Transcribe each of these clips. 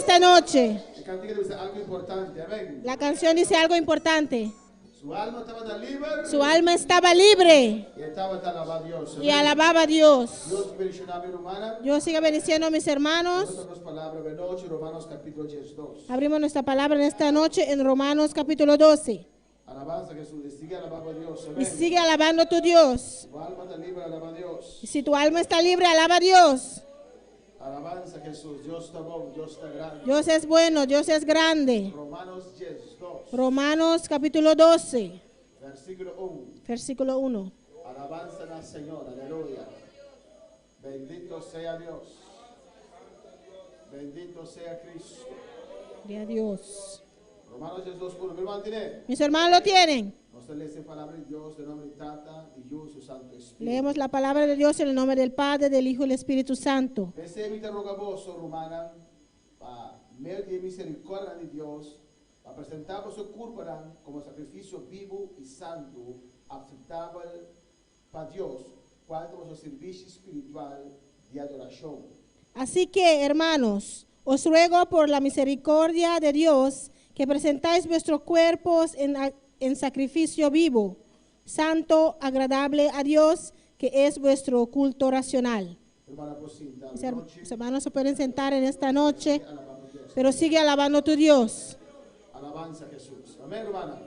esta noche. E kantika ta bisa algu importante. Amèn. La canción dice algo importante. Su alma tabata liber. Su alma estaba libre I e tabata alabá Dios. y Amèn. alababa a Dios. Dios bendishoná mi rumannan. Dios siga bendiciendo a mis hermanos. Nos nos palabra awe nochi, Romanos kapítulo 12. Abrimos nuestra palabra en esta noche en Romanos capítulo 12. Alabansa Hesus, sigui alabá Dios. Y Amèn. sigue alabando a tu Dios. Bo alma ta liber, alabá Dios. Y si tu alma está libre, alaba a Dios. Alabansa Hesus, Dios ta bon, Dios ta grandi. Dios es bueno, Dios es grande. Romanos 12, Romanos capítulo 12, versíkulo 1. versículo 1. Alabansa na Señor, aleluya. Bendito sea Dios. Bendito sea Cristo. Gloria a Dios. Romanos 12, 1. Mi ruman tin'é. Mis hermanos lo tienen. Nos ta lesa e palabra di Dios den nòmber di Tata, di Yu i Santu Spiritu. Leemos la palabra de Dios en el nombre del Padre, del Hijo y del Espíritu Santo. P'esei mi ta roga boso, rumannan, pa medio di miserikòrdia di Dios, pa presentá boso kurpanan komo sakrifisio bibu i santu, aseptabel pa Dios, kual ta boso sirbishi spiritual di adorashon. Así que, hermanos, os ruego por la misericordia de Dios que presentáis vuestros cuerpos en sacrificio vivo, santo, agradable a Dios, que es vuestro culto racional. Rumannan por sinta, Mis hermanos se pueden sentar en esta noche, alabando Dios. pero sigue alabando a tu Dios. Alabansa Hesus. Amèn, rumannan.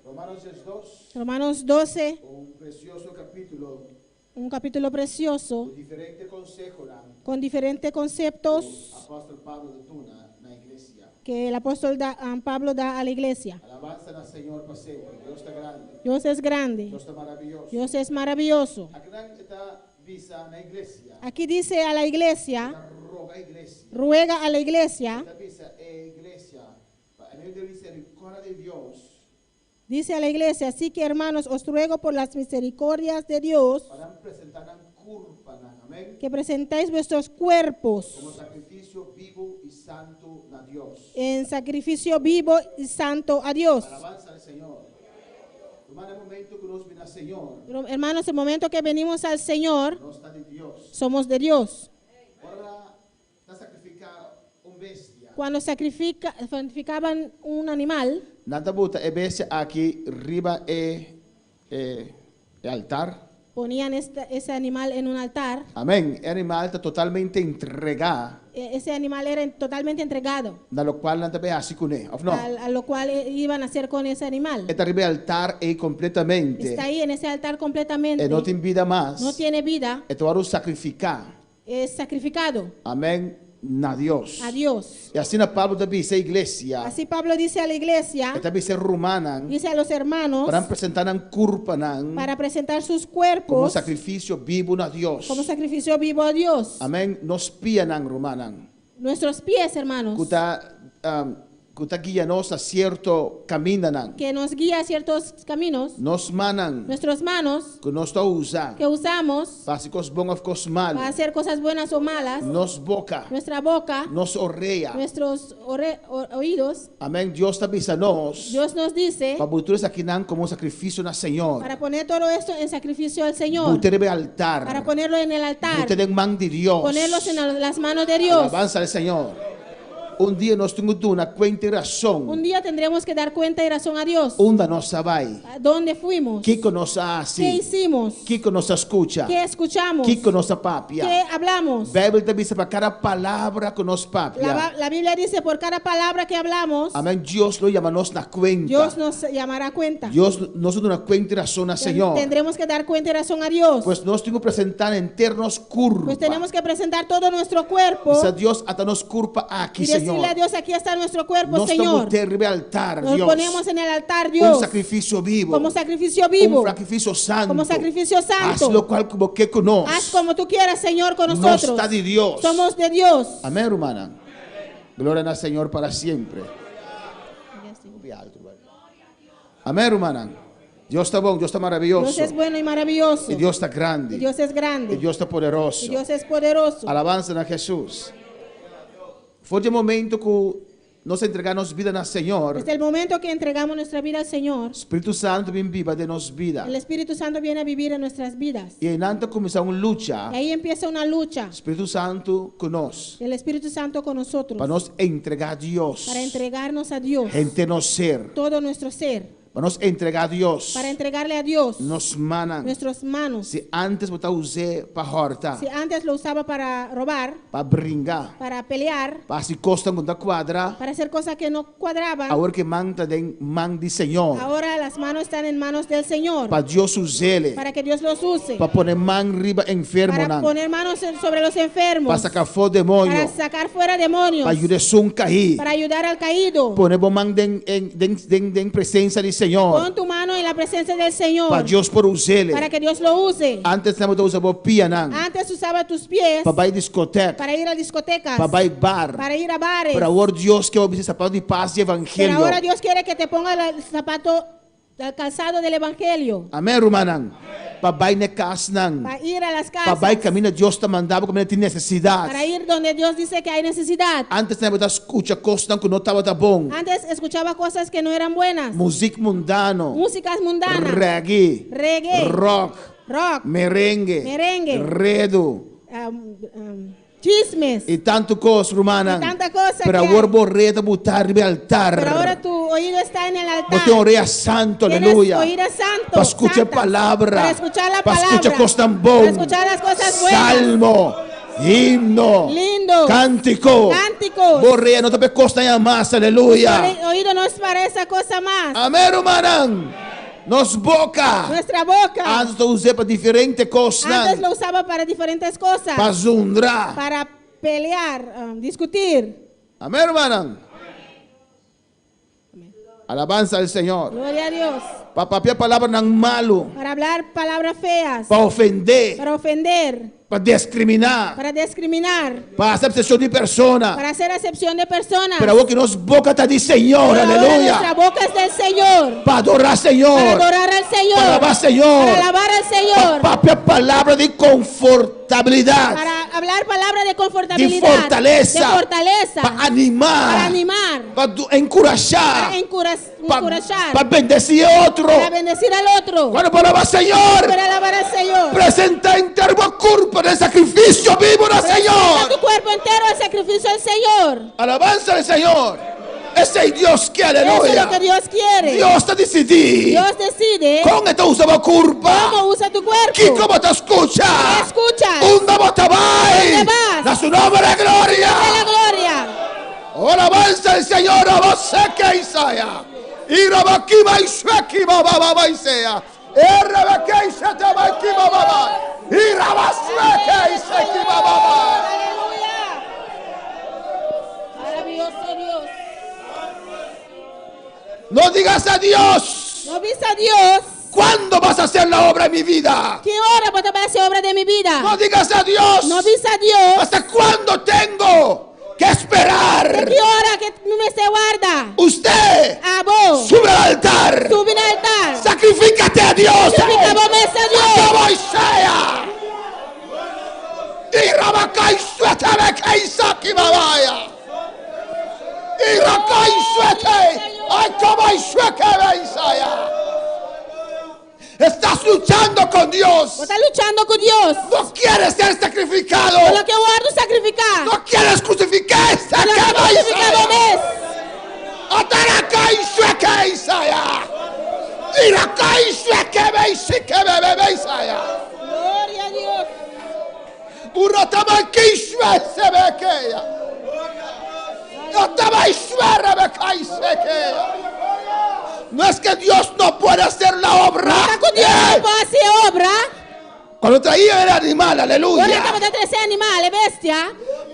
Romanos 2, Romanos 12, un presioso kapítulo, un capítulo precioso, ku diferente konseho con diferentes conceptos Apòstel Pablo ta duna na iglesia. que el apóstol Pablo da a la iglesia. Alabansa na Señor pa semper. Dios ta grandi. Dios es grande, Dios ta maravioso. Dios es maravilloso. Akinan e ta bisa na iglesia. Aquí dice a la iglesia, Ta roga iglesia. ruega a la iglesia, Ta bisa e iglesia. Pa medio di miserikòrdia di Dios. Dice a la iglesia: "Así que, hermanos, os ruego por las misericordias de Dios Pa presentá nan kurpanan. Amèn. que presentáis vuestros cuerpos Komo sakrifisio bibu i santu na Dios. En sacrificio vivo y santo a Dios." Alabansa na Señor. Ruman, e momento ku nos bin na Señor, Pero, hermanos, el momento que venimos al Señor, nos ta di Dios. Somos de Dios. Ora ta sakrifiká un bestia. Cuando sacrificaban un animal, Nan ta buta e bestia aki riba e, e, e altar. Ponían ese animal en un altar. Amèn. E animal ta totalmente entregá. Ese animal era totalmente entregado Na lokual nan ta bai hasi kuné, òf no? a lo cual iban a hacer con ese animal. E ta riba e altar ei kompletamente. Está ahí en ese altar completamente. E no tin bida mas. No tiene vida. E ta sakrifiká. Es sacrificado Amèn. Na Dios. A Dios. I asina Pablo ta bisa iglesia. Así Pablo dice a la iglesia, E ta bisa rumannan. Dice a los hermanos Pa presentá nan kurpanan para presentar sus komo cuerpos sakrifisio bibu na Dios. Como sacrificio vivo a Dios. Amèn. Nos pianan, rumannan. Nuestros pies, hermanos, Ku ta guia nos na sierto kamindanan. Que nos guía a ciertos caminos. Nos mannan. Nuestras manos Ku nos ta usa. Que usamos Pa hasi kos bon òf kos malu. Para hacer cosas buenas o malas. Nos boka. Nuestra boca, Nos orea. Nuestros oídos. Amèn. Dios ta bisa nos. Dios nos dice Pa buta esakinan komo sakrifisio na Señor. Para poner todo esto en sacrificio al Señor. But'é riba altar. Para ponerlo en el altar. But'é den man di Dios. Ponerlos en las manos de Dios. Alabansa na Señor. Un dia nos tin ku duna kuenta i rason. Un día tendremos que dar cuenta y razón a Dios. Unda nos a bai. ¿A dónde fuimos? Kiko nos a hasi. ¿Qué hicimos? Kiko nos a skucha. ¿Qué escuchamos? Kiko nos a papia. ¿Qué hablamos? Beibel ta bisa pa kada palabra ku nos papia. La Biblia dice por cada palabra que hablamos, Amèn. Dios lo yama nos na kuenta. Dios nos llamará a cuenta. Dios nos duna kuenta i rason na Señor. Tendremos que dar cuenta y razón a Dios. Pues nos tin ku presentá henter nos kurpa. Pues tenemos que presentar todo nuestro cuerpo Bisa Dios, ata nos kurpa aki, y decirle Señor. A Dios: "Aquí está nuestro cuerpo, Nos Señor". ta but'é riba altar, Nos Dios. ponemos en el altar, Un Dios, sakrifisio bibu. Como sacrificio vivo. Un sakrifisio santu. Como sacrificio santo. Hasi lokual ku bo ke ku nos. Haz como tú quieras, Señor, con Nos nosotros. ta di Dios. Somos de Dios. Amèn, rumannan. Gloria na Señor pa semper. Amèn, rumannan. Dios ta bon, Dios ta maravioso. Dios es bueno y maravilloso. I Dios ta grandi. Y Dios es grande. I Dios ta poderoso. Y Dios es poderoso. Alabansa na Hesus. For di e momento ku nos entregá nos bida na Señor, Desde el momento que entregamos nuestra vida al Señor, Spiritu Santu bin biba den nos bida. el Espíritu Santo viene a vivir en nuestras vidas. I einan ta kuminsá un lucha, Y ahí empieza una lucha. Spiritu Santu ku nos, El Espíritu Santo con nosotros. pa nos entregá Dios Para entregarnos a Dios. henter nos ser, Todo nuestro ser. pa nos entregá Dios Para entregarle a Dios nos mannan. nuestras manos. Si antes bo ta us'é pa hòrta, Si antes lo usaba para robar, pa bringa, para pelear, pa hasi kosnan ku no ta kuadra, para hacer cosas que no cuadraban, awor ku e man ta den man di Señor, ahora las manos están en manos del Señor. pa Dios us'é, Para que Dios los use. pa pone man riba Para enfermonan, poner manos sobre los enfermos. pa saka afó demoño, Para sacar fuera demonios. pa yuda esun kaí. Para ayudar al caído. Pone bo man den den den den presensia di Señor. Pon tu mano en la presencia del Señor. Pa Dios por us'é. Para que Dios lo use. Antes bo ta usa bo pianan. Antes usaba tus pies. Pa bai diskotèk. Para ir a discotecas. Pa bai bar. Para ir a bares. Pero awor Dios ke bo bisti sapato di pas di evangelio. Pero ahora Dios quiere que te ponga el zapato, el calzado del evangelio. Amèn rumannan. Pa bai na e kasnan. Pa ir a las Pa bai casas. kaminda Dios ta manda bo kaminda tin nesesidat. Para ir donde Dios dice que hay necesidad. Antes nan bo ta skucha kosnan ku no tabata bon. Antes escuchaba cosas que no eran buenas. Muzik mundano. Músicas mundanas. Reggae. Reggae. Rock. Rock. Merengue. Merengue. Redu. Chismes. I tantu kos, rumannan. I tanta cosa Pero que awor hay. bo orea ta butá riba e altar. Pero ahora tu oído está en el Bo altar. tin orea santu, Tienes aleluya. oído santo, Pa skucha e santa, palabra. Para escuchar la Pa skucha palabra. kosnan bon. Para escuchar las cosas buenas. Salmo, himno, Lindo. cántiko. Cánticos. Bo orea no ta pa e kosnan ya mas, aleluya. Tu oído no es para esa cosa más. Amén, rumannan. Nos boka. Nuestra boca. Antes ta us'é pa diferente kosnan. Antes lo usaba para diferentes cosas. Pa zundra. Para pelear, discutir. Amén, rumannan. Alabanza al Señor. Gloria a Dios. Pa papia palabranan malu. Para hablar palabras feas. Pa ofendé. Para ofender. Pa diskriminá. Para discriminar. Pa hasi aksepshon di persona. Para hacer acepción de personas. Pero awor ku nos boka ta di Señor, Pero ahora aleluya. nuestra boca es del Señor. Pa adorá Señor. Para adorar al Señor. Pa alabá Señor. Para alabar al Señor. Pa papia palabra di konfortabilidat. Para hablar palabra de confortabilidad. Di fortalesa. De fortaleza. Pa animá. Para animar. Pa enkurashá. Para Pa, encorajar. pa bendesí otro. Para bendecir al otro. Kuando bo alabá Señor. Para alabar al Señor. Presentá henter bo kurpa den sakrifisio bibu na Presenta Señor. tu cuerpo entero al sacrificio del Señor. Alabansa al Señor. Esei Dios ke, Eso es aleluya. lo que Dios quiere. Dios ta disidí. Dios decide Kon e ta usa bo kurpa. cómo usa tu cuerpo. Kiko bo ta skucha. ¿Qué escuchas? Unda bo ta bai. ¿Dónde vas? Na su nomber gloria. De la gloria. Oh, alabanza al Señor, Rabaseke Isaya. Y Rabakiba y Sheki Baba Baba Isaya. Errebeke Isete Bakiba Baba. Y Rabaseke Iseki Baba Baba. Aleluya. Maravilloso Dios. No digas a Dios. No bisa Dios. ¿Cuándo vas a hacer la obra en mi vida? Ki ora bo ta bai hasi obra den mi bida? No digas a Dios. No bisa Dios. ¿Hasta cuándo tengo que esperar? Te ki ora ku mi mester warda? Usted Abo. sube al altar. Subi na altar. Sacrifícate a Dios. Sakrifiká bo mes na Dios. Como Isaías. Y Rabacay suete que Isaac y Babaya. Y Racay suete. Ay, como Isaac Isaías. Estás luchando con Dios. Bo ta luchando ku Dios. No quieres ser sacrificado. Bo no ke wòrdu sakrifiká. No quieres crucificar. Bo no ke krusifiká bo mes. Ataracay sueke Isaías. Y Racay sueke Isaías. Gloria a Dios. No es que Dios no puede hacer la obra. No ta ku Dios no por hasi obra. Cuando traía el animal, aleluya. Ora tabata trese animal, e bestia.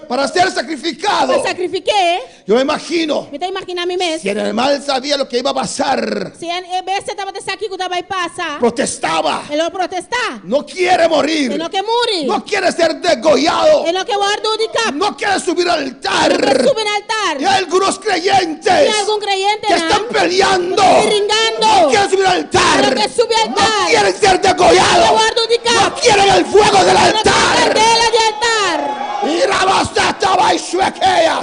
Para ser sacrificado. Pa sakrifik'é. Yo me imagino. Mi ta imaginá mi mes. Si el animal sabía lo que iba a pasar. Si e bestia tabata sa kiko ta bai pasa. Protestaba. E lo protestá. No quiere morir. E no ke muri. No quiere ser degollado. E no ke wòrdu di kap. No quiere subir al altar. No ke subi na altar. Y hay algunos creyentes. Y algun kreyente Que están peleando. Ringando. No quieren subir al altar. No ke subi altar. No quieren ser degollados. No ke wòrdu di kap. No quieren el fuego del No ke altar. kandela di altar. Y Rabasata y Shuekea.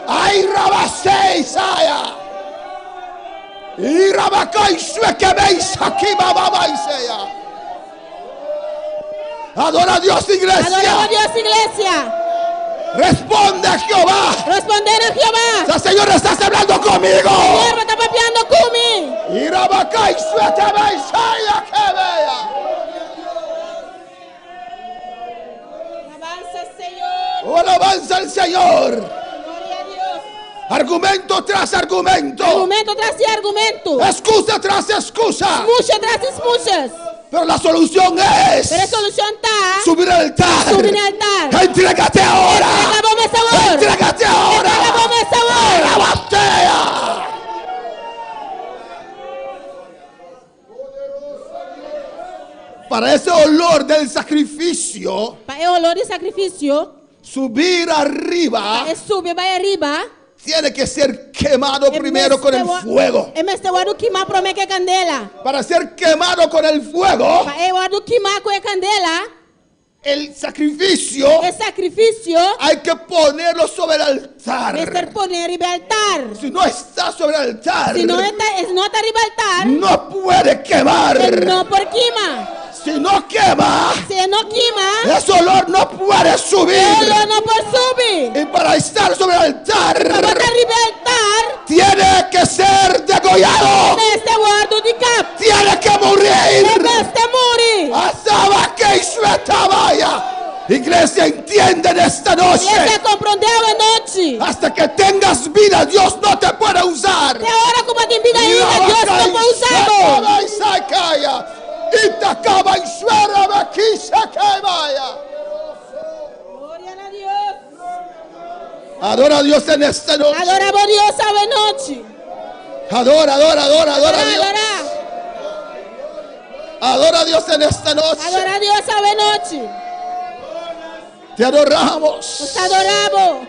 Ay rabasei saya. Y rabakai suekebei sakibababai sea. Adora a Dios, iglesia. Adora na Dios, iglesia. Responde a Jehová. Rospondé na Jehová. O sea, Señor, estás hablando conmigo. Señor, bo ta papiando ku mi. Y rabakai suekebei saya kebea. Alabansa, Señor. Oh, alabanza al Señor. Gloria a Dios. Argumento tras argumento. Argumento tras di argumento. Excusa tras excusa. Smusha tras di smusha. Pero la solución es Pero e solushon ta subir al altar. subi na altar. Entrégate ahora. Entregá bo mes awor. Entrégate ahora. Entregá bo mes awor. Alabatea. Para ese olor del sacrificio, Pa e holó di sakrifisio, subir arriba, e subi bai ariba. tiene que ser quemado primero con el fuego. E mester wòrdu kimá promé ku kandela. Para ser quemado con el fuego, Pa e wòrdu kimá ku kandela, el sacrificio e sakrifisio, hay que ponerlo sobre el altar. mester pon'é riba altar. Si no está sobre el altar, Si no ta, no ta riba altar, no puede quemar. e no por kima. Si no quema, Si no kima, ese olor no puede subir. e holó no por subi. Y para estar sobre el altar, Pa ta riba altar, tiene que ser degollado. mester wòrdu di kap. Tiene que morir. Mester muri. Hasta que vaya. Iglesia, entiende en esta noche. Iglesia, komprondé awe nochi. Hasta que tengas vida, Dios no te puede usar. Te ora ku bo tin bida ainda, Dios no por usa bo. Itakaba y suera vaya. Gloria na Dios. Adora a Dios en esta noche. Adorá bo Dios awe nochi. Adora, adora, adora, adora a Dios. Adorá. Adora a Dios en esta noche. Adorá Dios awe nochi. Te adoramos. Nos ta adorá bo.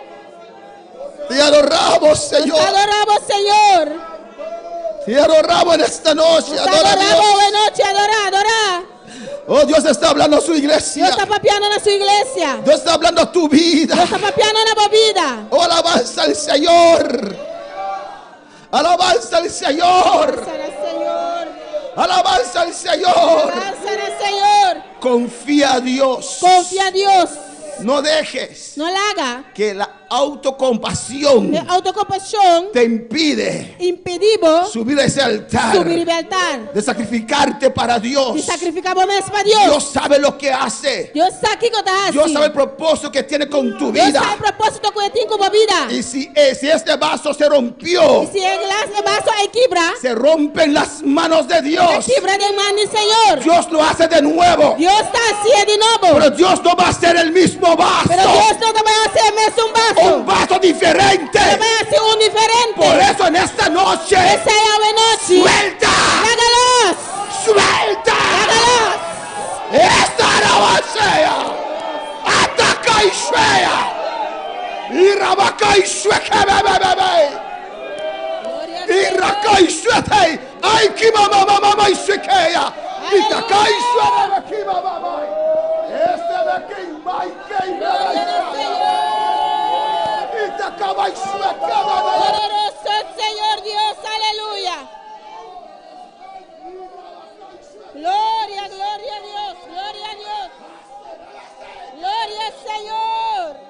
Te adoramos, Nos Señor. ta adorá bo, Señor. Te adoramos en esta noche. Nos Adora a ta adorá bo Dios. awe nochi. Adorá, adorá. Oh, Dios está hablando a su iglesia. Dios ta papiando na su iglesia. Dios está hablando a tu vida. Dios ta papiando na bo bida. Oh, alabanza al Señor. Alabanza al Señor. Alabanza al Señor. Alabanza al Señor. Alabanza al Señor. Confía a Dios. Konfia Dios. No dejes No laga. que la autocompasión E outokompashon te impide impedí bo subir a ese altar, subi riba altar. de sacrificarte para Dios. Di sakrifiká bo mes pa Dios. Dios sabe lo que hace. Dios sa kiko e ta hasi. Dios sabe el propósito que tiene con tu Dios vida. sabe e propósito ku e tin ku bo bida. Y si este vaso se rompió, I si e glas, e vaso a kibra, se rompen las manos de Dios. kibra den man di Señor. Dios lo hace de nuevo. Dios ta hasié di nobo. Pero Dios no va a hacer el mismo vaso. Pero Dios no ta bai hasi e mesun vaso. Un vaso diferente. E ta bai hasi un diferente. Por eso en esta noche, P'esei awe nochi. suelta, Laga los. suelta. Laga los. Esta no sea. Ataca y suea. Y rabaca y sueque, be, be, be, be. Y raca y suete. Ay, que mamá, mamá, mamá, y suequea. Y taca y suene, que mamá, mamá. Este de aquí, mai, que, Gloria al Señor. Y taca y sueque, be, be. Poderoso el Señor Dios, aleluya. Gloria, gloria a Dios, gloria a Dios. Gloria al Señor.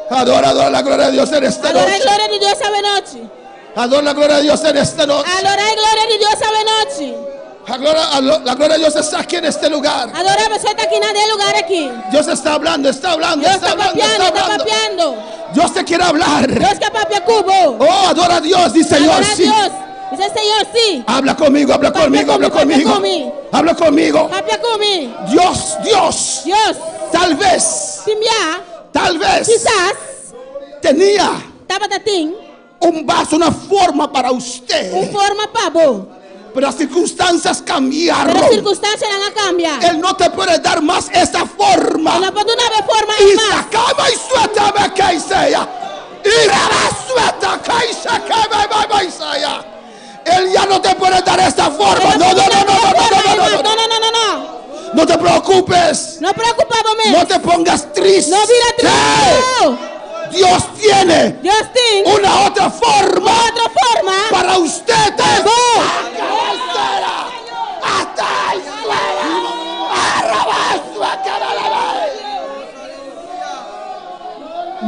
Adora, adora la gloria de Dios en esta Adorá noche. gloria di Dios awe nochi. Adora la gloria de Dios en esta noche. Adorá gloria di Dios awe nochi. La gloria de Dios está aquí en este lugar. Adorá bo ta aki na e lugá aki. Dios está hablando, está hablando, Dios está ta hablando, papiando, está ta hablando. papiando. Dios te quiere hablar. Dios ke papia ku bo. Oh, adora a Dios, dice Señor, Adorá sí. Dios. Dice Señor, sí. Habla conmigo, habla Papia conmigo, habla conmigo, papia conmigo. conmigo. Habla conmigo. Papia ku mi. Dios, Dios. Dios. Tal vez, Tin bia. tal vez Kisas. tenía Tabatin. un vaso, una forma para Un usted. forma pa bo. Pero las circunstancias cambiaron. Pero sirkunstansianan a kambia. Él no te puede dar más esa forma. No por duna bo e forma Y mas. sacaba y suelta que sea. Y la suelta que se que sea. Él ya no te puede dar esta forma. No, no, no, no, no, no, no, no, no. No, no, no, no, no. No te preocupes. No preokupá bo mes. No te pongas triste. No bira tristu. Dios tiene Dios tin una otra forma otro forma para usted. pa bo. Hasta el suelo. Arrabasua, caralabay.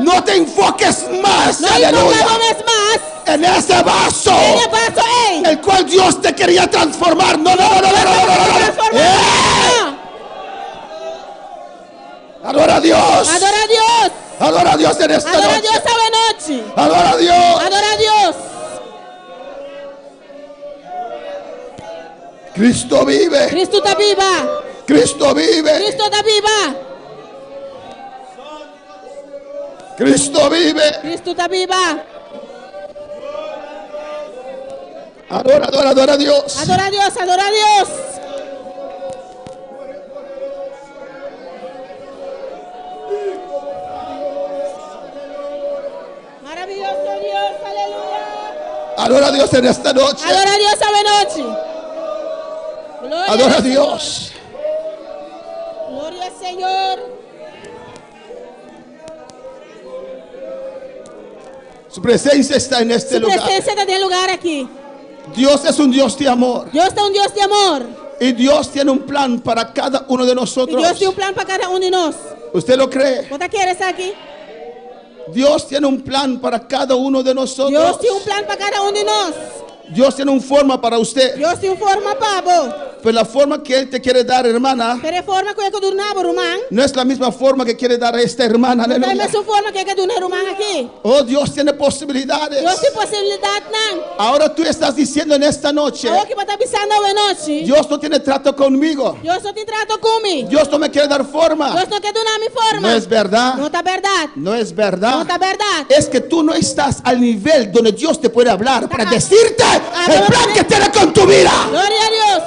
No te enfoques más, No enfoká aleluya, bo mes mas en ese vaso, den e vaso ei. el cual Dios te quería transformar. No, no, no, no, no, no, no, no, no. Transformá. ¡Eh! Adora a Dios. Adorá Dios. Adora a Dios en esta Adorá noche. Dios awe nochi. Adora a Dios. Adorá Dios. Cristo vive. Kristu ta biba. Cristo vive. Kristu ta biba. Cristo vive. Kristu ta biba. Adora, adora, adora a Dios. Adorá Dios, adorá Dios. Maravioso Dios, aleluya. Adora a Dios en esta noche. Adorá Dios awe nochi. Gloria Adora a al Señor. Dios. Gloria al Señor. Su presencia está en este Su lugar. presensia ta den e lugá aki. Dios es un Dios de amor. Dios ta un Dios di amor. Y Dios tiene un plan para cada uno de I nosotros. Dios tin un plan pa kada un di nos. ¿Usted lo cree? Bo ta kere esaki? Dios tiene un plan para cada uno de nosotros. Dios tin un plan pa kada un di nos. Dios tiene una forma para usted. Dios tin un forma pa bo. Pero la forma que Él te quiere dar, hermana, Pero e forma ku E ke duna bo, ruman. no es la misma forma que quiere dar a esta hermana. No ta e Aleluya. mesun forma ku E ke duna e ruman aki. Oh, Dios tiene posibilidades. Dios tin posibilidatnan. Ahora tú estás diciendo en esta noche, Awor ku bo ta bisando awe nochi. Dios no tiene trato conmigo. Dios no tin trato ku mi. Dios no me quiere dar forma. Dios no ke duna mi forma. No es verdad. No ta bèrdat. No es verdad. No ta bèrdat. Es que tú no estás al nivel donde Dios te puede hablar para decirte Ah, el plan que tiene con tu vida. Gloria na Dios.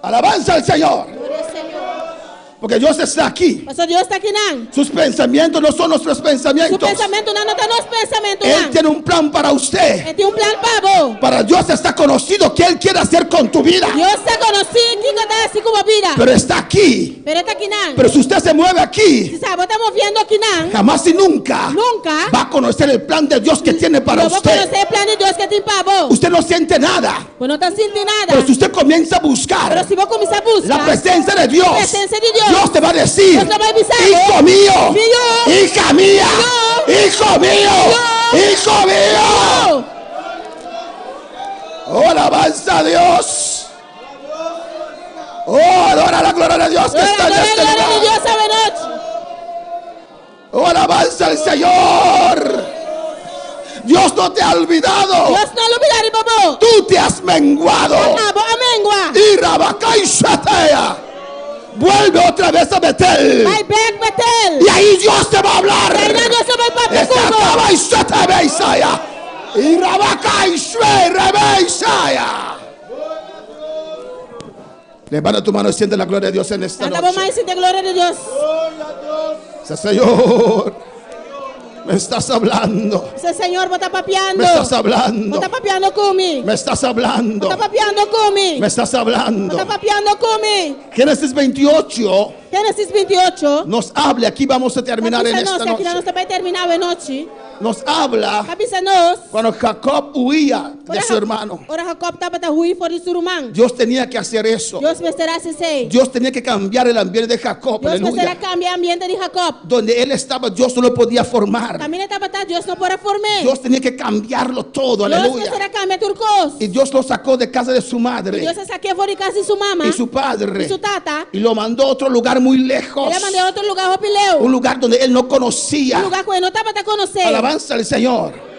Alabanza al Señor. Gloria al Señor. Porque Dios está aquí. Pasobra Dios ta akinan. Sus pensamientos no son nuestros Su pensamientos. pensamentunan no ta nos pensamentu Él nan. tiene un plan para usted. E tin un plan pa bo. Para Dios está conocido que Él quiere hacer con tu vida. Dios ta konosí kiko E ta hasi ku bo bida. Pero está aquí. Pero e ta akinan. Pero si usted se mueve aquí, Si bo ta moviendo akinan, jamás y nunca nunka va a conocer el plan de Dios que tiene para lo bo usted. konosé e plan di Dios ku e tin pa bo. Usted no siente nada. Bo no ta sinti nada. Pero si usted comienza a buscar Pero si bo kuminsá buska la presencia de Dios, presensia di Dios, Dios te va a decir, Dios ta bai bisa, hijo mío, Mío, hija mía, mío, hijo mío, mío, hijo mío. mío. Oh, alabanza a Dios. Oh, adora la gloria de Dios que Gloria, está en gloria, este gloria di lugar. Dios awe nochi. Oh, alabanza al Señor. Dios no te ha olvidado. Dios no a lubidá riba bo. Tú te has menguado. Abo a mengua. Y Rabacá y Shatea. Vuelve otra vez a Betel. Bai bèk Betel. Y ahí Dios te va a hablar. Einan Dios ta bai papia ku bo. Esta y Shata Isaiah. Y Rabacá y Shue Rebe Isaiah. Levanta tu mano y siente la gloria de Dios en esta Lanta bo noche. man i sinti gloria di Dios. Dice, Señor, me estás hablando. Bisa, Señor, bo ta papiando. Me estás hablando. Bo ta papiando ku mi. Me estás hablando. Bo ta papiando ku mi. Me estás hablando. Bo ta papiando ku mi. Génesis 28 Génesis 28. nos habla. Aquí vamos a terminar en Ta bisa esta nos, aki noche. nos ta bai terminá awe nochi. Nos habla Ta bisa nos. cuando Jacob huía de su hermano. Ora Jacob tabata hui for di su ruman. Dios tenía que hacer eso. Dios mester a hasi esei. Dios tenía que cambiar el ambiente de Jacob. Dios Aleluya. mester a kambia e ambiente di Jacob. Donde él estaba, Dios no lo podía formar. Kaminda e tabata, Dios no por a form'é. Dios tenía que cambiarlo todo. Dios Aleluya. mester a kambia tur kos. Y Dios lo sacó de casa de su madre Dios a sak'é for di kas di su mama y su padre. i su tata. Y lo mandó a otro lugar muy lejos. El a mand'é otro lugá hopi leu. Un lugar donde él no conocía. Un lugá ku e no tabata konosé. Alabanza al Señor.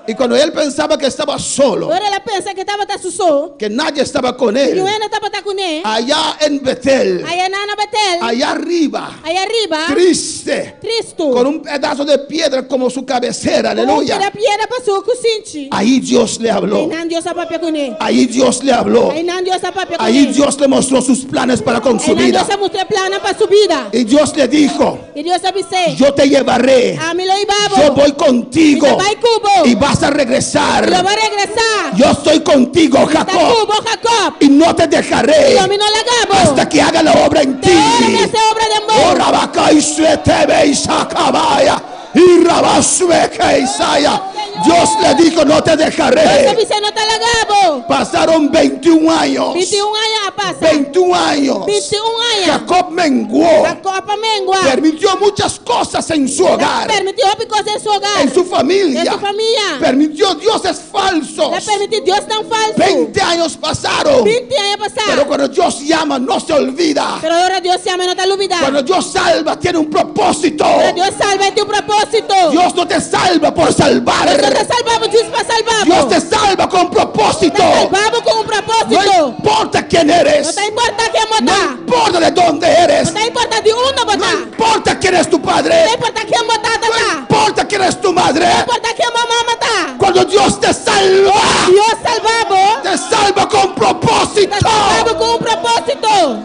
Y cuando él pensaba que estaba solo, Ora el a pensa ku e tabata su so, que nadie estaba con él, Niun hende no tabata kuné. allá en Betel, Ayanan na Betel. allá arriba, Aya riba. triste, Tristu. con un pedazo de piedra como su cabecera, Aleluya. aleluya. Un piedra pa su kusinchi. Ahí Dios le habló. Einan Dios a papia kuné. Ahí Dios le habló. Einan Dios a papia kuné. Ahí Dios le mostró sus planes para con su Einan vida. Dios a mustr'é plannan pa su bida. Y Dios le dijo, I Dios a bis'é. yo te llevaré, Ami lo hiba bo. yo voy contigo Mi ta bai ku bo. y vas vas a regresar. Lo bo regresá. Yo estoy contigo, Ta Jacob, ku bo, Jacob. y no te dejaré Lo mi no laga bo. hasta que haga la obra en Te ti. ora mi hasi obra den bo. Oh, Rabacá y Suetebe y Sacabaya y Rabasueque y Saya. Dios le dijo, no te Dios a dejaré. bis'é no ta laga bo. Pasaron 21 años. 21 aña a pasa. 21 años. 21 aña. Jacob menguó. Jacob a mengua. Permitió muchas cosas en su hogar, Permití hopi kos den su hogar. en su familia. Den su famia. Permitió dioses falsos. El a permití diosnan falsu. 20 años pasaron. 20 aña a pasa. Pero cuando Dios llama, no se olvida. Pero ora Dios yama, e no ta lubidá. Cuando Dios salva, tiene un propósito. Ora Dios salva, e tin un propósito. Dios no te salva por salvar. Dios no ta salva bo djis pa salva bo. Dios te salva con propósito. Ta salva bo ku un propósito. No importa quién eres. No ta importá ken bo No ta. importa de dónde eres. No ta importá di unda bo No ta. importa quién es tu padre. No ta importá ken bo tata No ta. importa quién es tu madre. No ta importá ken bo mama ta. Cuando Dios te salva, Dios salva bo. te salva con propósito. Ta salva bo ku un propósito.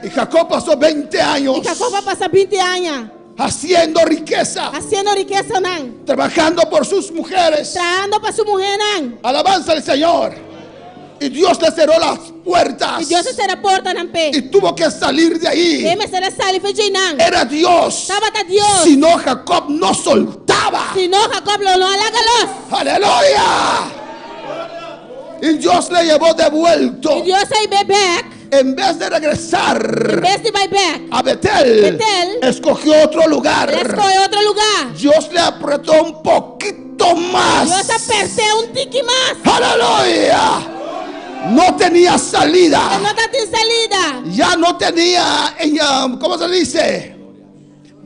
Y Jacob pasó 20 años. I Jacob a pasa 20 aña. Haciendo riqueza. Hasiendo rikesanan. Trabajando por sus mujeres. Trahando pa su muhénan. Alabanza al Señor. Y Dios le cerró las puertas. I Dios a sera portanan p'e. Y tuvo que salir de ahí. E mester a sali for di einan. Era Dios. Tabata Dios. Si no, Jacob no soltaba. Si no, Jacob lo no a laga los. Aleluya. Y Dios le llevó de vuelto. I Dios a hib'é bèk. En vez de regresar En bes di bai bèk. a Betel, Betel, escogió otro lugar. El a skohe otro lugá. Dios le apretó un poquito más. Dios a pèrt'é un tiki mas. Aleluya. No tenía salida. E no tabatin salida. Ya no tenía, eh, ¿cómo se dice?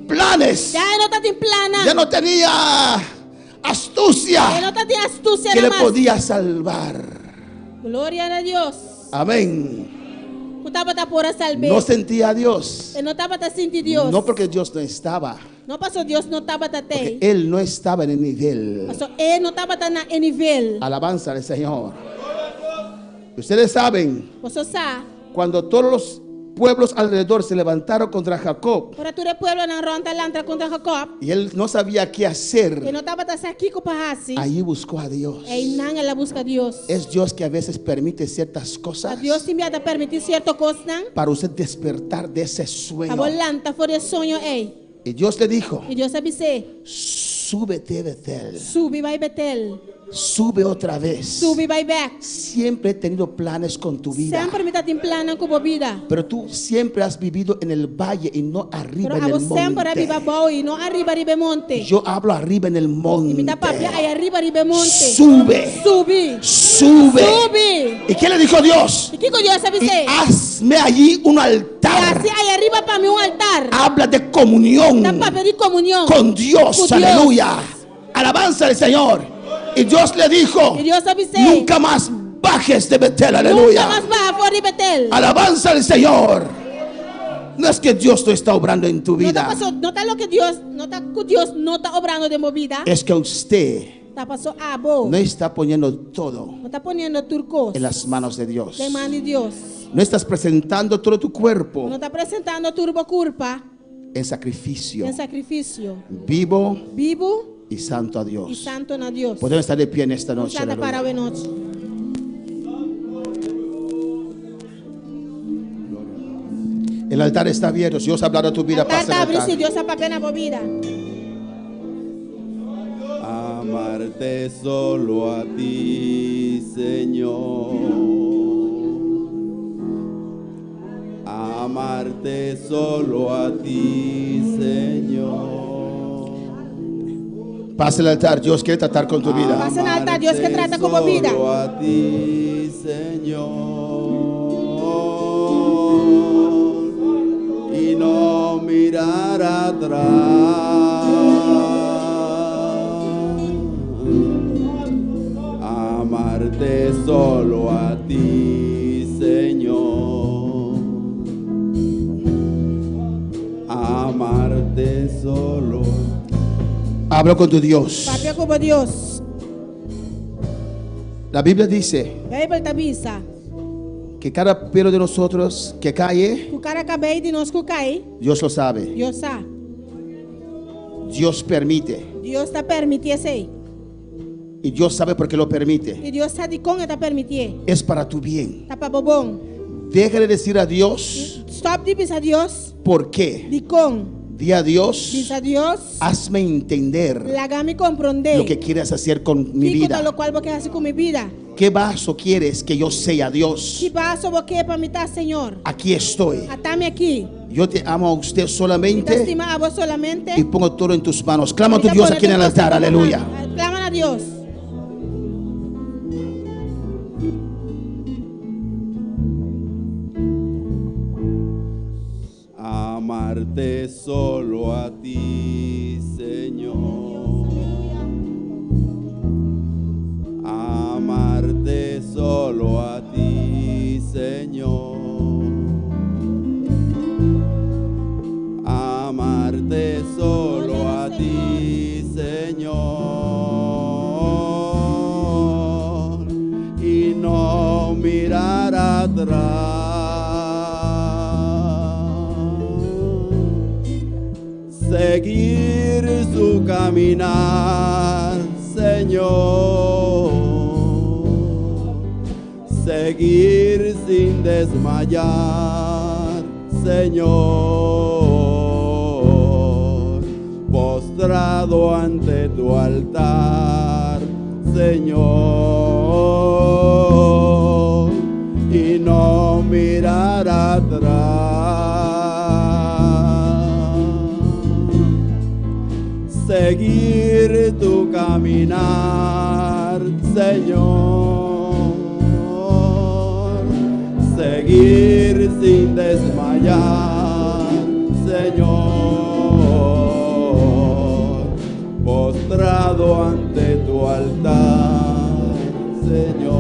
Planes. Ya e no tabatin plannan. Ya no tenía astucia. E no tabatin astusia Que le mas. podía salvar. Gloria na Dios. Amén. Ku tabata por a salb'é. No sentía a Dios. E no tabata sinti Dios. No porque Dios no estaba. No paso Dios no tabata Porque tei. él no estaba en el nivel. Paso e no tabata na e nivel. Alabanza al Señor. Ustedes saben, Boso sa. cuando todos los pueblos alrededor se levantaron contra Jacob Ora tur e pueblonan rònt a lanta kontra Jacob. y él no sabía qué hacer, E no tabata sa kiko pa hasi. allí buscó a Dios. Einan el a buska Dios. Es Dios que a veces permite ciertas cosas Ta Dios tin bia ta permití sierto kosnan para usted despertar de ese pa sueño. bo lanta for di e soño ei. Y Dios le dijo, I Dios a bis'é, súbete Betel, Subi bai Betel. sube otra vez. Subi bai bèk. Siempre he tenido planes con tu vida. Semper mi tatin plannan ku bo bida. Pero tú siempre has vivido en el valle y no arriba Pero en el abo semper a monte. biba abou i no ariba riba e monte. Yo hablo arriba en el I mi ta monte. papia ei ariba riba e monte. Sube. Subi. Sube. Subi. ¿Y qué le dijo Dios? I kiko Dios a Y bis'é? hazme allí un I altar. hasi ei ariba pa mi un altar. Habla de comunión Ta papia di komunion. con Dios. Ku Dios. Aleluya. Alabanza al Señor. Y Dios le dijo, I Dios a bis'é. nunca más bajes de Betel. Nunka Aleluya. mas baha for di Betel. Alabanza al Señor. No es que Dios no está obrando en tu No ta vida. paso, no ta loke Dios, no ta ku Dios no ta obrando den bo bida. Es que usted Ta paso abo. no está poniendo todo No ta poniendo tur kos en las manos de Dios. Den man di Dios. No estás presentando todo tu cuerpo No ta presentando tur bo kurpa en sacrificio den sakrifisio. vivo Bibu y santo a i Dios. santu na Dios. Podemos estar de pie en esta Nos noche. lanta para aleluya. awe nochi. El altar está abierto. Si Dios ha hablado a tu vida, Altar pasa ta al abrí altar. si Dios a papia na bo bida. Amarte solo a ti, Señor. Amarte solo a ti, Señor. Pasa al altar. Dios quiere tratar con tu vida. Pasa na altar, Dios ke trata ku bo bida. Solo a ti, Señor. Y no mirar atrás. Amarte solo a ti, Señor. Amarte solo. Habla con tu Dios. Papia ku bo Dios. La Biblia dice Beibel ta bisa. que cada pelo de nosotros que cae, Ku kada kabei di nos ku kai, Dios lo sabe. Dios sa. Dios permite. Dios ta permití esei. Y Dios sabe por qué lo permite. I Dios sa dikon e ta permitié. Es para tu bien. Ta pa bo bon. Deja de decir a Dios Stòp di bisa Dios por qué. dikon. Di a Dios, Bisa Dios, hazme entender laga mi komprondé lo que quieres hacer con mi kiko ta vida. lokual bo ke hasi ku mi bida. ¿Qué vaso quieres que yo sea, Dios? Ki vaso bo ke pa mi ta, Señor? Aquí estoy. Ata mi aki. Yo te amo a usted Mi ta solamente stima abo solamente. y pongo todo en tus manos. Clama a Mi tu ta Dios pone aquí en el tur kos altar. den bo Aleluya. man. Clama na Dios. Amarte solo a ti, Señor. Amarte solo a ti, Señor. Amarte solo a ti, Señor. Y no mirar atrás. Seguir su caminar, Señor. Seguir sin desmayar, Señor. Postrado ante tu altar, Señor. Y no mirar atrás. Seguir tu caminar, Señor. Seguir sin desmayar, Señor. Postrado ante tu altar, Señor.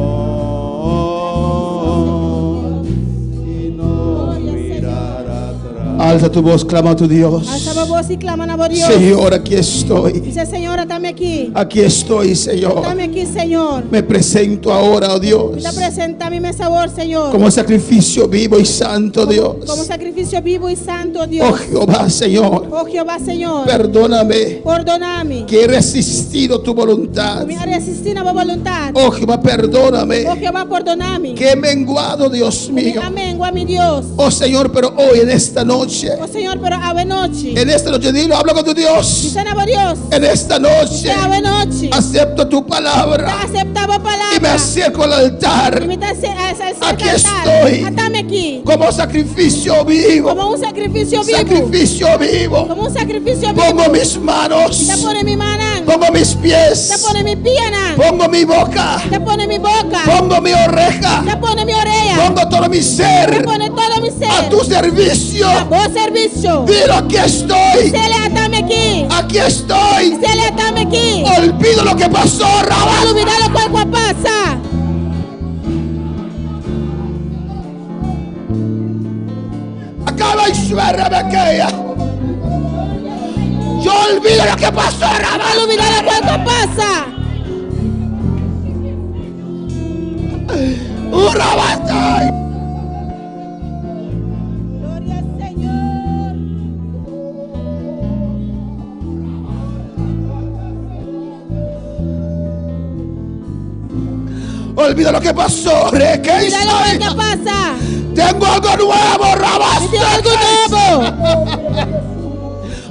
Y no mirar atrás. Alza tu voz, clama a tu Dios. Alsa bo bos i klama na bo Dios. Señor, aquí estoy. Bisa, Señor, ata mi aki. Aquí estoy, Señor. Ata mi aki, Señor. Me presento ahora, oh Dios, Mi ta presentá mi mes awor, Señor. como sacrificio vivo y santo, Dios. Komo sakrifisio bibu i santu, Dios. Oh Jehová, Señor, Oh Jehová, Señor. perdóname Pordoná mi. que he resistido tu voluntad. Mi a resistí na bo boluntat. Oh Jehová, perdóname Oh Jehová, pordoná mi. que he menguado, Dios mío. Mi a mengua, mi Dios. Oh Señor, pero hoy en esta noche, Oh Señor, pero awe nochi. en esta noche, dilo, habla con tu Dios. Bisa na bo Dios. En esta noche, Awe nochi. acepto tu palabra Aseptá bo y me palabra. acerco al altar I mi ta aserká Aquí altar. estoy. Ata mi aki. como sacrificio vivo. Komo un sakrifisio bibu. Sacrificio vivo. Komo un sakrifisio bibu. Pongo mis manos, Ta pone mi mannan. pongo mis Ta pies, pone mi pianan. pongo mi boca, Ta pone mi boka. pongo mi oreja, Ta pone mi orea. pongo todo mi Ta ser pone tur mi ser. a tu servicio. Na bo servisio. Dilo, aquí estoy, Bis'é ata mi aki. aquí estoy. Bis'é ata mi aki. Olvido lo que pasó, Rabá. Lubidá loke a pasa. Acaba y suerte, Yo olvido lo que pasó, Rabá. Lubidá loke a pasa. Urabasta. Gloria al Señor. Olvido lo que pasó, Reque y Lubidá loke a pasa. Tengo algo nuevo, Rabá. Mi tin algu nobo.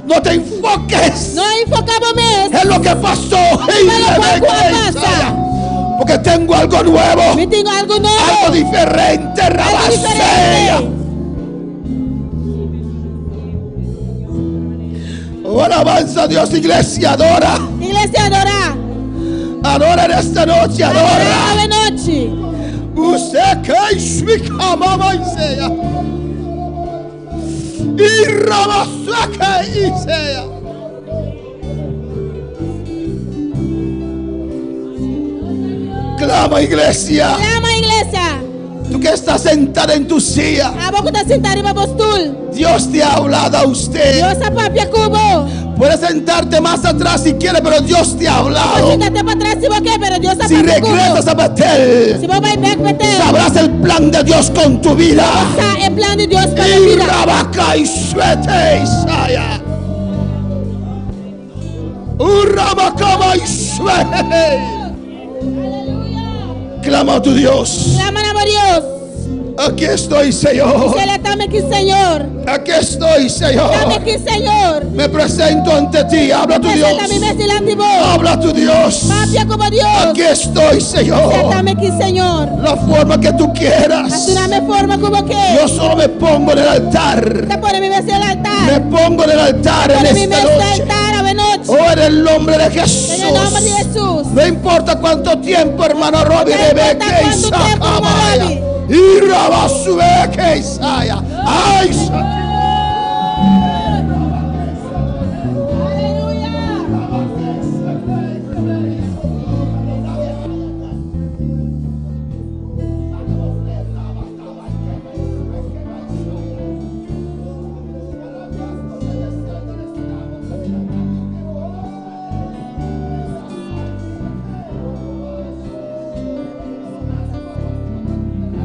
No te enfoques No enfoká bo mes. en lo que pasó. Pero loke a pasa. Porque tengo algo nuevo, Mi tin algu nobo. algo diferente, Algu Rabasea. diferente. Ahora avanza Dios, iglesia, adora. Iglesia, adorá. Adora en esta noche, Adorá adora. awe nochi. Usted que ishmika mama Isea. Y Rabasaka Isea. Clama, iglesia. Klama, iglesia. Tú que estás sentada en tu silla. Abo ku ta sintá riba bo stul. Dios te ha hablado a usted. Dios a papia ku bo. Puedes sentarte más atrás si quieres, pero Dios te ha hablado. Sinta te patras si bo ke, pero Dios a Si papia ku bo. regresas a Betel, Si bo bai bèk Betel. sabrás el plan de Dios con tu vida. Sa e plan di Dios pa bo Y bida. Rabaca y Suete Isaya. Urabacama y Suete. Clama a tu Dios. Sklama na bo Dios. Aquí estoy, Señor. Bis'é, Ata mi aki, Señor. Aquí estoy, Señor. Ata mi aki, Señor. Me presento ante ti. Habla a tu Dios. Presentá mi mes dilanti bo. Habla a tu Dios. Papia ku bo Dios. Aquí estoy, Señor. Ata mi aki, Señor. La forma que tú quieras. Duna mi e forma ku bo ke. Yo solo me pongo en el altar. Mi ta pone mi mes den altar. Me pongo en el altar en Pone mi esta mes den noche. altar awe nochi. Oh, en el nombre de Den e nòmber di Jesús. Hesus. No importa cuánto tiempo, hermano Robbie, No importa Rebeca, cuánto Isaac, tiempo, hermano Amaya, Robbie. y Rabasueque, Isaiah. Ay, Sa- Aleluya.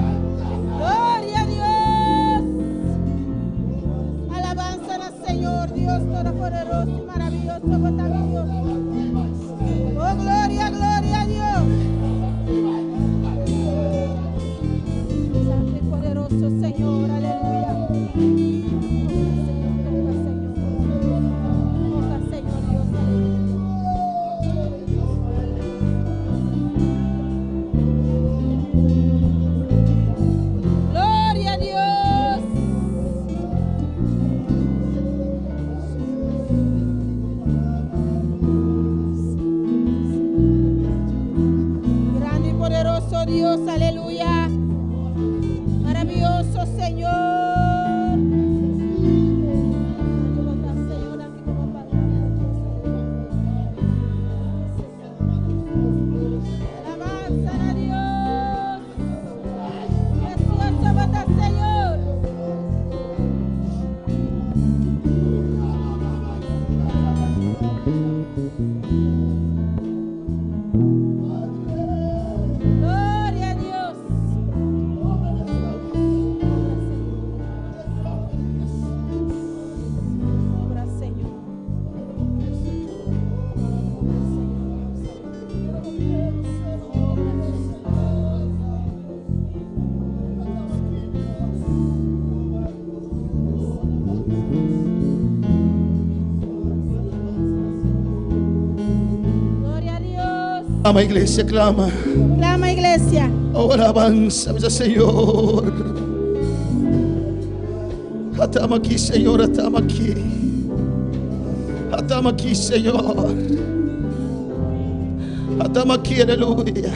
Gloria a Dios. Alabanza al Señor, Dios todopoderoso y maravilloso, bo ta mi Dios. Oh, gloria, gloria a Dios. Santo y poderoso Señor, aleluya. Toca, Señor, toca, Señor. Toca, Señor Dios, aleluya. Gloria a Dios. Grande y poderoso Dios, aleluya. Maravilloso Señor. Señor, aquí como Alabanza a Dios. Precioso bo ta, Señor. Gloria a Dios. Obra, Señor. Obra, Señor. Gloria a Dios. Clama, iglesia, clama. Clama, iglesia. Oh, alabanza, mi Señor. Ata mi aki, Señor, ata mi aki. Ata mi aki, Señor. Ata mi aki, aleluya.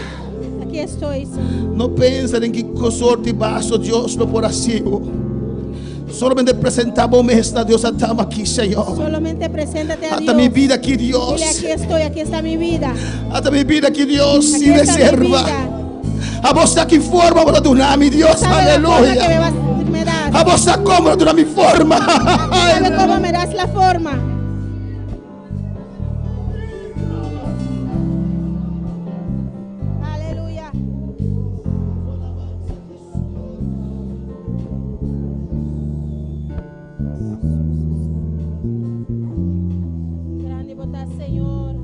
Aquí estoy, Señor. No pensa den ki sorto di vaso Dios lo por hasi. Solamente presentá bo mes na Dios, ata mi aki, Señor. Solamente preséntate a Ata mi Dios. bida aki, Dios. Dile, aquí estoy, aquí está mi vida. Ata mi bida aki, Dios, Aquí sin está mi reserva. vida. Abo sa ki forma bo ta duna mi, Dios, Sabe la forma que me, aleluya. me das. Abo sa kon bo ta duna mi forma. Sabe cómo me das la forma. Aleluya. Grandi bo ta, Señor.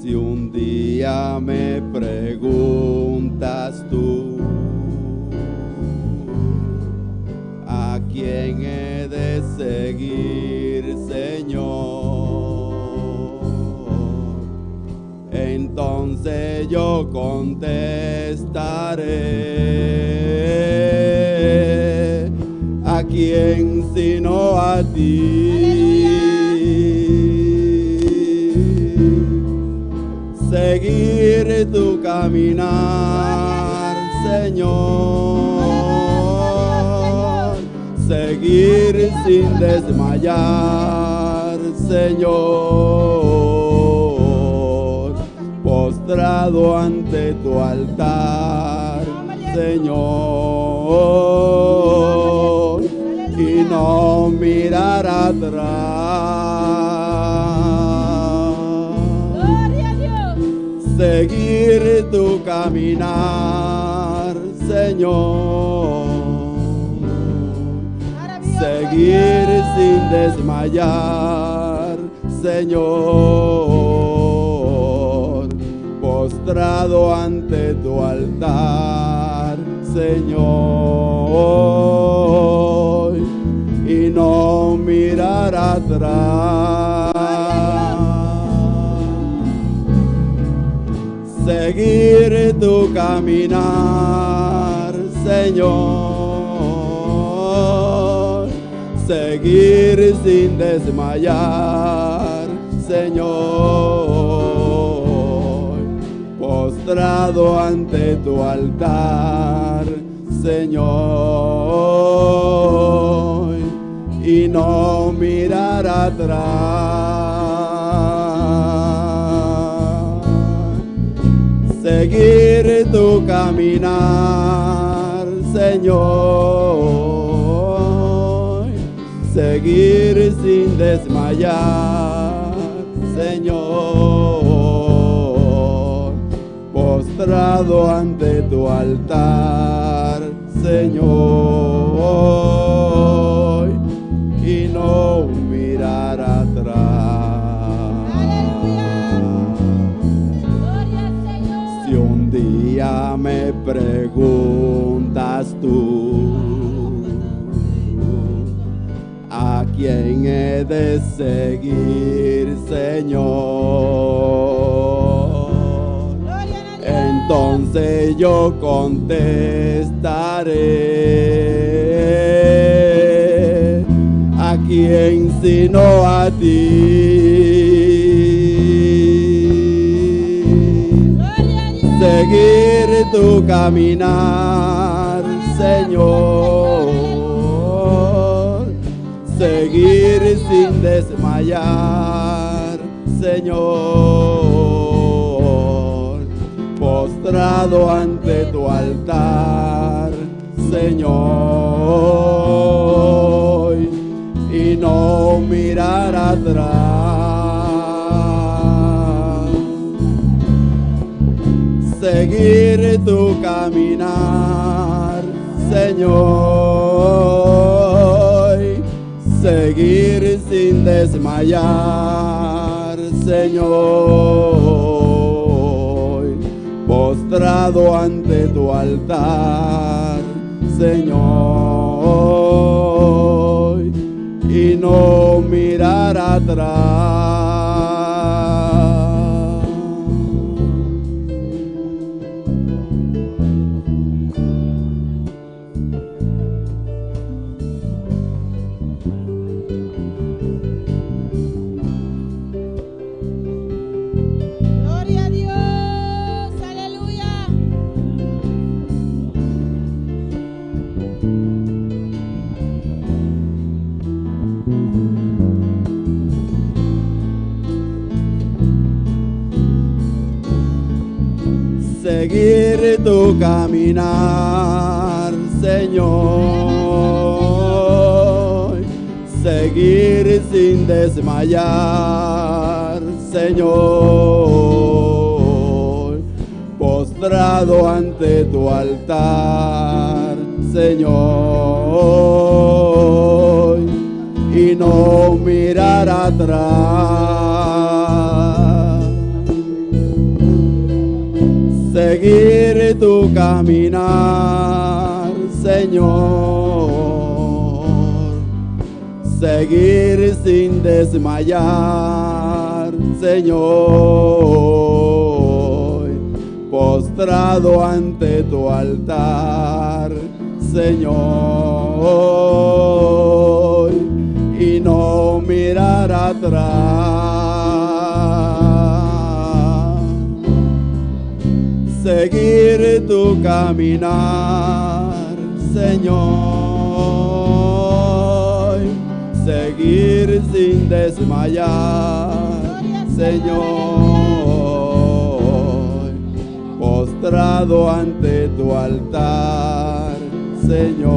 Si un día me preguntas tú a quién he de seguir, Señor, entonces yo contestaré a quién sino a ti. Seguir tu caminar, Señor. Seguir sin desmayar, Señor. Postrado ante tu altar, Señor. Y no mirar atrás. Gloria a Dios. Seguir tu caminar, Señor. Maravilloso Seguir Dios. sin desmayar, Señor, postrado ante tu altar, Señor, y no mirar atrás. Seguir tu caminar, Señor, seguir sin desmayar, Señor, postrado ante tu altar, Señor, y no mirar atrás. Seguir tu caminar, Señor, seguir sin desmayar, Señor, postrado ante tu altar, Señor, y no mirar atrás. Si un día me preguntas tú, ¿a quién he de seguir, Señor? Entonces yo contestaré, ¿a quién sino a ti? Seguir tu caminar, Señor, seguir sin desmayar, Señor, postrado ante tu altar, Señor, y no mirar atrás. Seguir tu caminar, Señor, seguir sin desmayar, Señor, postrado ante tu altar, Señor, y no mirar atrás. Gloria a Dios, aleluya. Seguir tu caminar, Señor, seguir sin desmayar, Señor, postrado ante tu altar, Señor, y no mirar atrás. Seguir tu caminar, Señor, seguir sin desmayar, Señor, postrado ante tu altar, Señor, y no mirar atrás. Seguir tu caminar, Señor, seguir sin desmayar, Señor, postrado ante tu altar, Señor,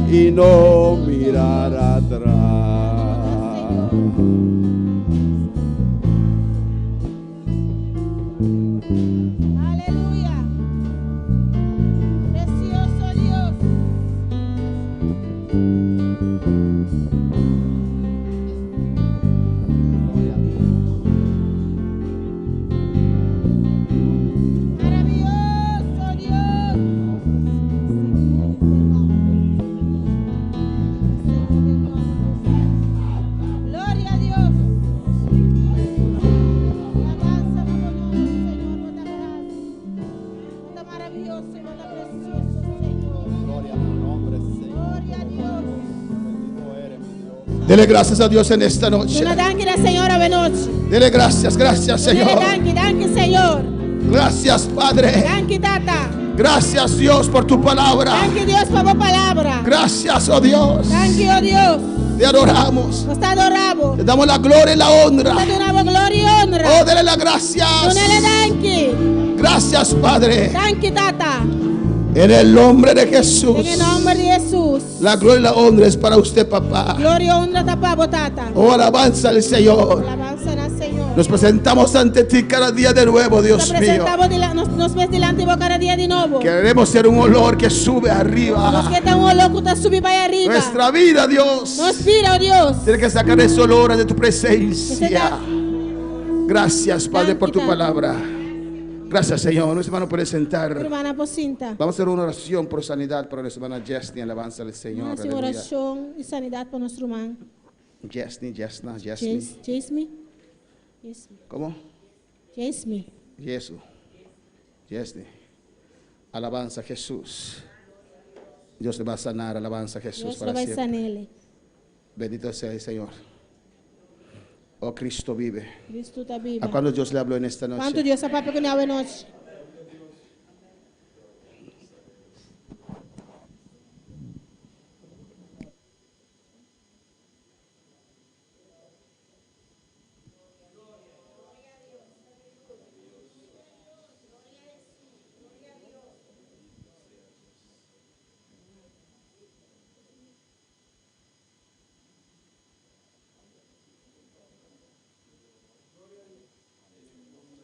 y no mirar atrás. Aleluya. Precioso Dios. Dele gracias a Dios en esta noche. Duna danki na Señor awe nochi. Dele gracias, gracias Dunele Señor. danki, danki Señor. Gracias Padre. Danki Tata. Gracias Dios por tu palabra. Danki Dios pa bo palabra. Gracias, oh Dios. Danki, oh Dios. Te adoramos. Nos ta adorá bo. Te damos la gloria y la honra. Nos ta duna bo gloria i honra. Oh, dele las gracias. Dunele danki. Gracias, Padre. Danki, Tata. En el nombre de Jesús. Den e nòmber di Hesus. La gloria y la honra es para usted, papá. Gloria i honra ta pa bo, Tata. Oh, alabanza al Señor. Alabansa na Señor. Nos presentamos ante ti cada día de nuevo, Nos Dios mío. presentá bo dila- nos, nos mes dilanti bo kada dia di nobo. Queremos ser un olor que sube Nos arriba. ke ta un oló ku ta subi bai ariba. Nuestra vida, Dios. Nos bida, oh Dios. Tiene que sacar ese olor de tu presencia. Gracias, Padre, por tu palabra. Gracias, Señor. Nuestro hermano puede sentar. Rumannan por sinta. Vamos a hacer una oración por sanidad para nuestra hermana Jesney. Alabanza al Señor. Nos hasi un Aleluya. orashon di sanidat pa nos ruman. Jesney, Jesna, Jesney. Jesme. Jesme. ¿Cómo? Jesme. Jesús. Jesney. Alabanza a Jesús. Dios le va a sanar. Alabanza a Jesús Dios para lo bai siempre. san'é. Bendito sea el Señor. Oh, Cristo vive. Kristu ta biba. ¿A cuándo Dios le habló en esta Kuantu noche? Dios a papia kuné awe nochi?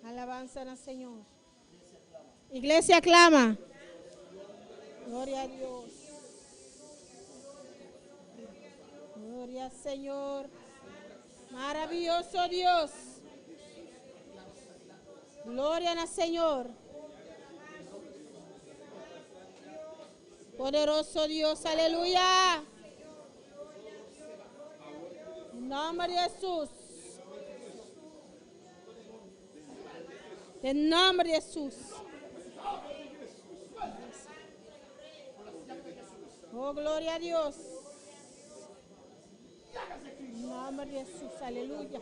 Alabanza al Señor. Iglesia clama. Gloria a Dios. Gloria al Señor. Maravilloso Dios. Gloria al Señor. Poderoso Dios, aleluya. En nombre de Jesús. Den nomber di Hesus. Oh, gloria a Dios. En nomber di Hesus, aleluya.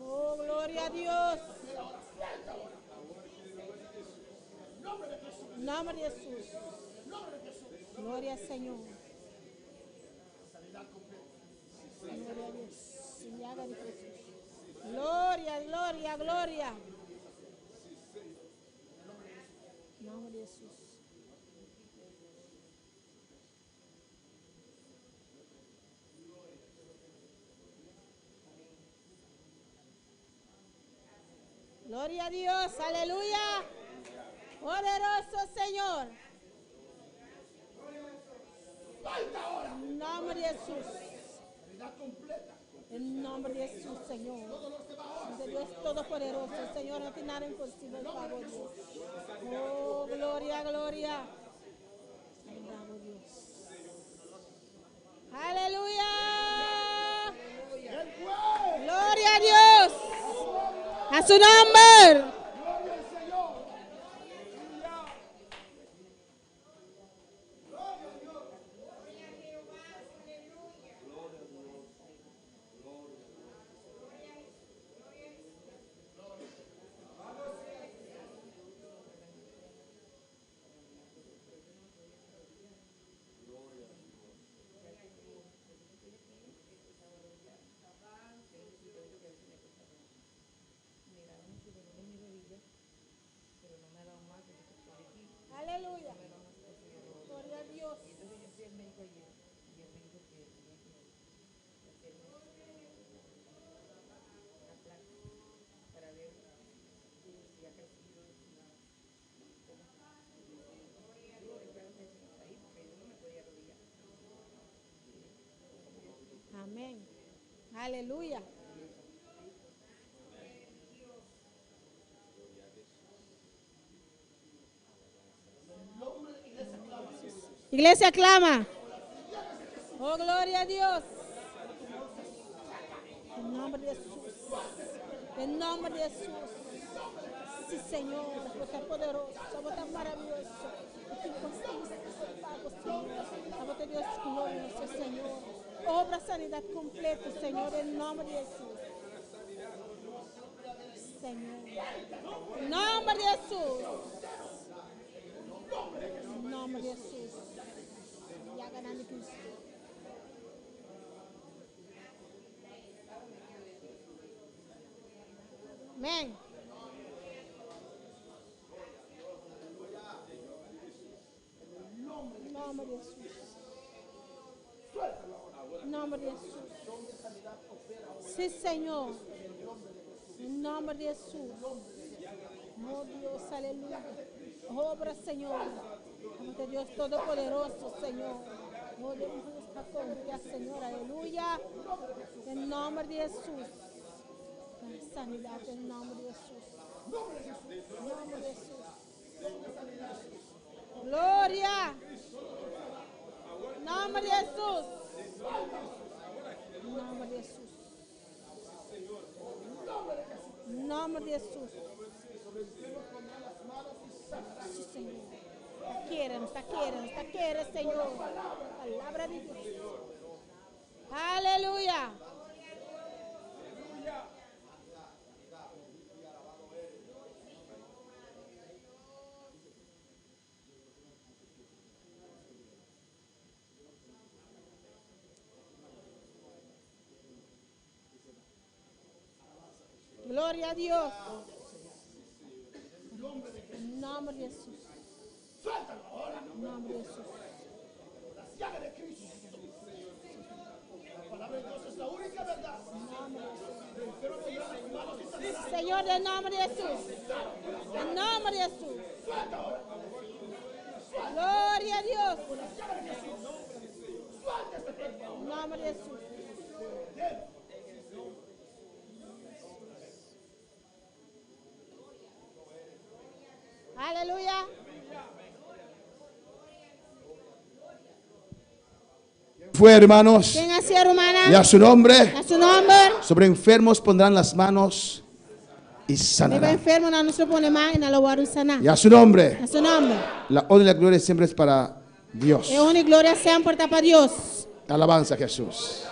Oh, gloria a Dios. En nomber di Hesus. Gloria al Señor. Gloria a Dios. Llaga di Jesús. Gloria, gloria, gloria. Nombre di Jesús. Gloria a Dios, aleluya. Poderoso Señor. En nombre de Jesús. En nombre de Jesús, Señor. De Dios Todopoderoso, Señor, no tiene nada imposible, por favor, Dios. Oh, gloria, gloria. Bravo, Dios. Aleluya. Gloria a Dios. A su nombre. Aleluya. Gloria a Dios. Amén. Aleluya. Iglesia clama. Oh, gloria a Dios. En nombre de Jesús. En nombre de Jesús. Sí, Señor. Vos estás poderoso. Vos estás maravilloso. Señor. Dios glorioso, Señor. Obra sanidat kompleto, Señor, den nòmber di Hesus. Señor. Nòmber di Hesus. Nòmber di Hesus. Yaganan di Cristo. Amén. Nomber di Hesus. Nomber di Hesus. Sí, Señor. En nomber di Hesus. Oh Dios, aleluya. Obra, Señor. Ante Dios Todopoderoso, Señor. Oh Dios, está confía, Señor. Aleluya. En nomber di Hesus. Sanidad en nomber di Hesus. Nomber di Hesus. Gloria. Nomber di Hesus. Nomber di Hesus. Nomber di Hesus. Sí, Señor. Ta kere, nos ta kere, nos ta kere, Señor. Palabra di Dios. Aleluya. Gloria a Dios. En nombre de Jesús. En nombre de Jesús. La llaga de Cristo. La palabra de Dios es la única verdad. Señor, en nombre de Jesús. En nombre de Jesús. Gloria a Dios. En nombre de Jesús. Aleluya. Fue, hermanos. Ken a hasié, rumannan? Y a su nombre, Na su nòmber. sobre enfermos pondrán las manos y Riba sanarán. enfermonan nos lo pone man i nan lo wòrdu saná. Y a su nombre, Na su nòmber. la honra y la gloria siempre es para Dios. E honor i gloria semper ta pa Dios. Alabanza a Jesús.